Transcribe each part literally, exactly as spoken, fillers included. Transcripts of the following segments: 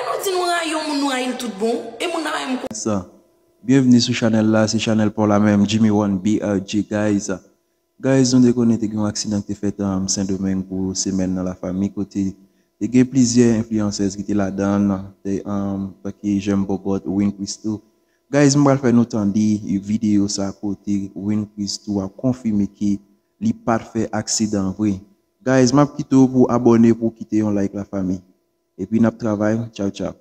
Nou di nou rayi yon moun, nou rayi l tout bon. E moun nan menm kou. Sa. Byenvni sou chanèl la, se chanèl pa w la menm, Jimmy One B R G, guys. Guys, nou te konnen te gen yon aksidan ki te fèt an Sendomeng pou semèn nan lafanmi, kote te gen plizyè enfliyansèz ki te ladan l, te, um, tankou Jèm Bòbòt, Win Christoo. Guys, m pral fè nou tande videyo sa kote Win Christoo ap konfime ke li pa t fè aksidan vre. Guys, m ap kite w pou w abòne, pou w kite yon like lafanmi. Epi n ap travay, tchaw tchaw.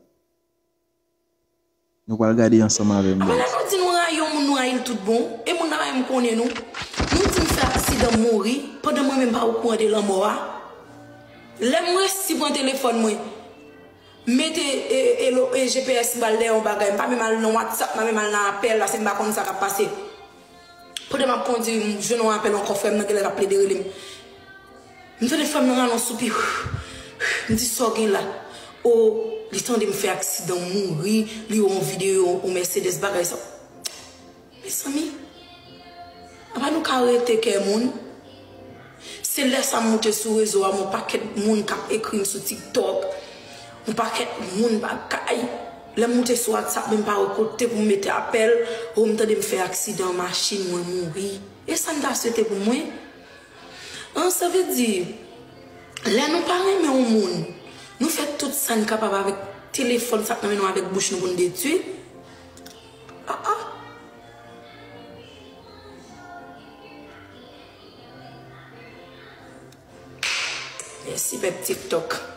Nou pral gade ansanm avè m, guys. Apa lè nou di nou rayi yon moun, nou rayi l tout bon, e moun nan menm konnen nou. Nou di m fè aksidan, m mouri, pandan mwen menm pa okouran de lanmò a. Lè m resi pran telefòn mwen, mete e, e, e G P S m pral dèyè yon bagay, m pa menm al nan WhatsApp, m pa menm al nan apèl la, se m pa konn sa k ap pase. Pandan m ap kondui, m jwenn yon apèl ankò, frè m nan genlè t ap plede rele m. M tande frè m nan rale yon soupi. M di, "Sa w gen la?" O, li tande m fè aksidan, m mouri, li wè yon videyo, yon Mercedes, bagay sa. Mezanmi, apa nou ka rete kè moun? Se lè sa m moute sou rezo a, yon pakèt moun k ap ekri m sou TikTok, yon pakèt moun bagay. Lè m moute sou WhatsApp, menm pa wè kote pou m mete apèl, o, m tande m fè aksidan machin, mwen mouri. E sa n ta swete pou mwen? An, sa vle di, lè nou pa renmen yon moun, nou fè tout sa n kapab avèk telefòn, sa k nan men nou, avèk bouch nou pou n detwi. Ah, ah. Mèsi, pèp TikTok.